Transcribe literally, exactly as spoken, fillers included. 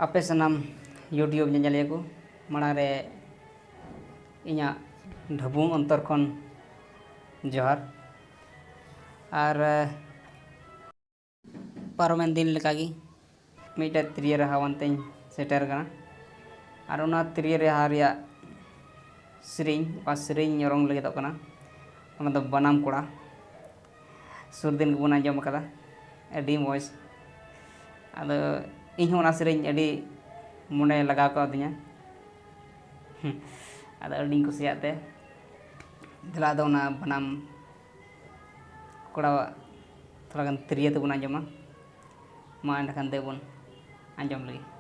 ᱟᱯᱮ ᱥᱟᱱᱟᱢ YouTube ᱧᱮᱧᱮᱞᱤᱭᱟᱹ ᱠᱚ ᱢᱟᱲᱟᱝ ᱨᱮ ᱤᱧᱟᱹᱜ ᱰᱷᱟᱹᱵᱩᱝ ᱚᱱᱛᱚᱨ ᱠᱷᱚᱱ ᱡᱚᱦᱟᱨ᱾ ᱟᱨ ᱯᱟᱨᱚᱢᱮᱱ ᱫᱤᱱ ᱞᱮᱠᱟᱜᱮ ᱢᱤᱫᱴᱮᱡ ᱛᱤᱨᱭᱳ ᱨᱟᱦᱟᱣᱟᱱ ᱛᱮᱧ ᱥᱮᱴᱮᱨ ᱠᱟᱱᱟ᱾ ᱟᱨ ᱚᱱᱟ ᱛᱤᱨᱭᱳ ᱨᱟᱦᱟ ᱨᱮᱭᱟᱜ ᱥᱮᱨᱮᱧ, ᱚᱠᱟ ᱥᱮᱨᱮᱧ ᱚᱨᱚᱝ ᱞᱟᱹᱜᱤᱫᱚᱜ ᱠᱟᱱᱟ, ᱚᱱᱟ ᱫᱚ ᱵᱟᱱᱟᱢ ᱠᱚᱲᱟ᱾ ᱥᱩᱨ ᱫᱤᱱ ᱜᱮᱵᱚᱱ ᱟᱸᱡᱚᱢ ᱟᱠᱟᱫᱟ, ᱟᱹᱰᱤ ᱢᱚᱡᱽ᱾ ᱟᱫᱚ ᱤᱧ ᱦᱚᱸ ᱚᱱᱟ ᱥᱮᱨᱮᱧ ᱟᱹᱰᱤ ᱢᱚᱱᱮ ᱞᱟᱜᱟᱣ ᱠᱟᱣᱫᱤᱧᱟ᱾ ᱟᱫᱚ ᱟᱹᱰᱤᱧ ᱠᱩᱥᱤᱭᱟᱜ ᱛᱮ, ᱫᱮᱞᱟ ᱟᱫᱚ ᱚᱱᱟ ᱵᱟᱱᱟᱢ ᱠᱚᱲᱟᱣᱟᱜ ᱛᱷᱚᱲᱟ ᱜᱟᱱ ᱛᱤᱨᱭᱳ ᱛᱮᱵᱚᱱ ᱟᱸᱡᱚᱢᱟ᱾ ᱢᱟ ᱮᱸᱰᱮᱠᱷᱟᱱ ᱫᱮᱵᱚᱱ ᱟᱸᱡᱚᱢ ᱞᱮᱜᱮ᱾